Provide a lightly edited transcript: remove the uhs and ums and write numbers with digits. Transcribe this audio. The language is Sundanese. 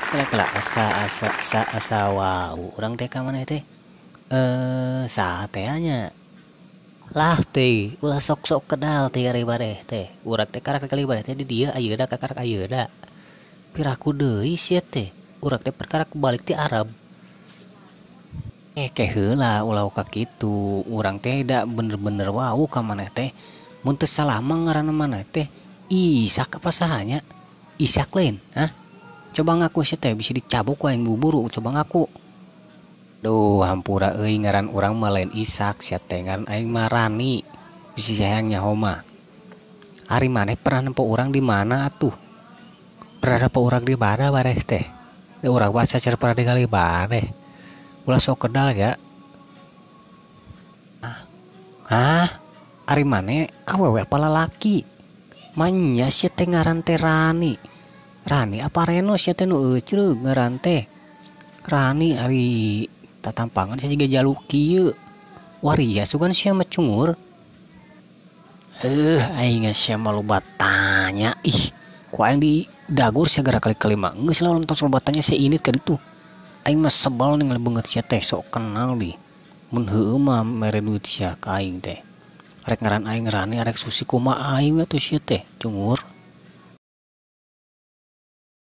Kela-kela asa asa asa asa wow urang teh ka maneh teh. Eh, saha teh nya? Lah teh, ulah sok-sok kedal teh ari bareh teh. Urang teh karak kali bareh teh di dieu ayeuna kakarak ayeuna. Piraku deui sia teh. Urang teh perkara balik ti Arab. Eh, ke heula ulah ka kitu. Urang teh da bener-bener wau ka maneh teh. Mun teu salah mah ngaranna maneh teh Isak apa saha nya? Isak lain, hah? Coba ngaku sia teh bisa dicabok ku aing buburu, coba ngaku. Duh, hampura euy ngaran urang mah lain Isak sia teh, ngaran aing mah Rani. Bisi hayang nyaho mah. Ari maneh pernah nempo urang di mana atuh? Pernah nempo urang di mana maneh teh? Da urang mah cacar pernah ningali maneh. Ulah sok kedal ya. Hah? Ari maneh awewe apa lalaki? Manya sia teh ngaran teh Rani. Rani apa Reno sia teh nu eucreug ngaran teh. Rani ari tatampangan sia jiga jaluk kieu. Waria sugan sia mah cungur. Aing sia mah loba tanya ih. Ku aing didagur sia gara kali-kali mah. Geus lah tong loba tanya sia init ka ditu. Aing mah sebel ningali beungeut sia teh sok kenal di. Mun heueuh mah mere duit sia ka aing teh. Rek ngaran aing Rani arek Susi kumaha aing we atuh sia teh cungur.